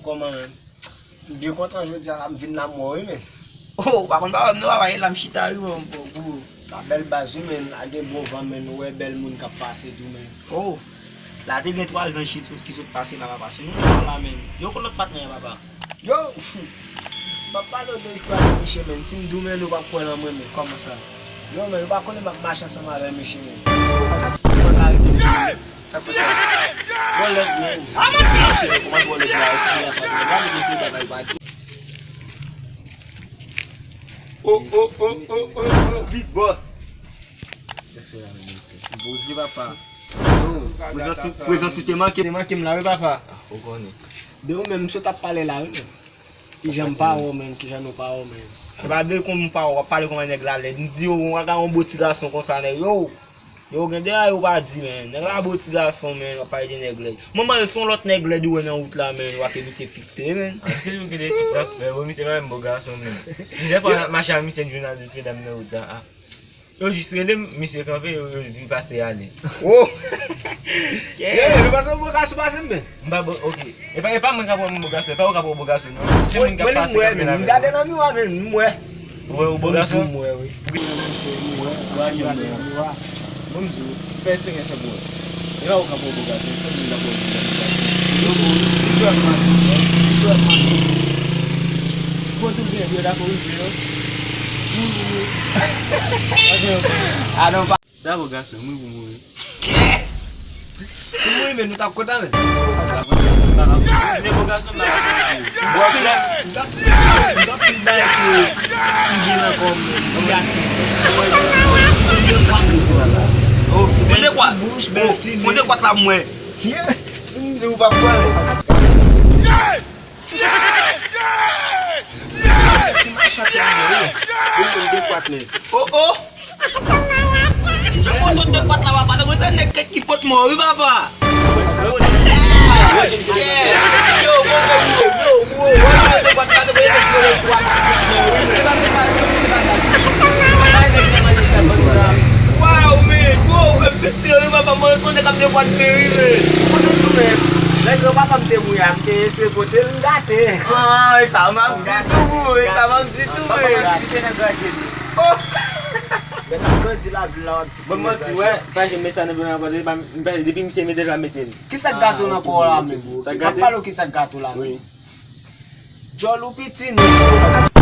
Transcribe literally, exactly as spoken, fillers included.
Kòman, menn? M byen kontan jodi a la, m vin la m wè w wi, menn. Oh, ou pa konn pa wè m non, papa, e la m chita wi, bon, bon, bon. La bèl baz wi, menn, la gen bon van, menn, ou wè bèl moun k ap pase tou, menn. Oh, la te gen twa zanj ki sot, ki sot pase la, papa, se nou la, menn. Yo, kot lòt patnè a, papa? Yo, m ap pale w de istwa de Miche, menn. Si m di w, menn, ou p ap kwè nan mwen, menn. Kòman sa? Yo, menn, ou pa konnen m ap mache ansanm avè Miche, menn. Ou pa ka rete, menn. Sa k pase? Bòlèt, bro. Mache, kòman bòlèt la? Gade mesye bagay pa di. Oh, oh, oh, oh, oh, oh, Big Boss. Poze, papa. Yo, prezans ou, prezans ou te manke, te manke m la wi, papa. Ah, ou konnen. De ou menm, m sot ap pale la wi, menn. Kijan m pa wè w, menn? Kijan nou pa wè w, menn? Se pa de kon m pa wè w, w ap pale kòman nèg la lèd. M di yo, w ap gade yon bo ti gason konsa, nèg. Yo, yo, gen de bagay ou pa di, menn. Nèg la bo ti gason, menn, w ap pale de nèg lèd. Manman, yo, se yon lòt nèg lèd ou wè nan wout la, menn. W ap ke misye fiste, menn. Ah, se ou ki de tout afè, bon, misye pa menm bo gason, menn. Plizyè fwa n ap mache ak misye, n jwenn ak de medam nan wout la. Ah. Yo jis rele m, misye kanpe, yo, yo di pase ale. Oh! Yo, yo, yo pase yon bo gason pase m, men. M pa bo, ok. E pa, e pa mwen k ap wè m bo gason, e pa ou k ap wè bo gason, non. Se moun k ap pase k ap vin avè m. Gade nan miwa, men, m wè. Ou wè ou bo gason? M wè, wi. Bon, m di w, fè eksperyans an pou wè. E pa ou k ap wè bo gason, se moun k ap wè bo gason. Misye, misye ap mande, misye ap mande. Fò tou byen, yo dakò, wi, yo. Wi, wi, wi. Dakò, gason, m ri pou mouri. Si m mouri, men nou t ap kontan, men. Vle bo gason, m ap. Bon, m t ap, m t ap pil bagay ki, ki gen nan kò m, negatif. Oh, fon de kwat. Bouch, bèl ti nen. Fon de kwat la, mwen. Si m di ou pa kwè, men. Ti machan te rive, wi. Ou konn de kwat, men. Oh, oh! Jan mwen sot de kwat la, papa, nan mwen se nèg ki pot mò, wi, papa. Yeah! Yo, bon, bon, bon, yo, bon, bon, de kwat la, de kwat la, de kwat la. Wow, men, wow, men, piste, wi, papa, mwen se nèg k ap de kwat, men, wi, men. Mwen te di, men, nèg yo, papa m te mouri a, m te eseye pote l, m gate. Ah, e sa m ap di tou, e sa m ap di tou, men. Oh! Mèt ap grandi lavil la, w ap di. Bon, mwen di, wè, pa janm met sa nan bouch mwen ankò, depi, depi misye mete l, pa mete l. Kisa k gate w nan kò w la menm? Sa gate? M ap pale w kisa k gate w la menm. Djòl ou piti, non?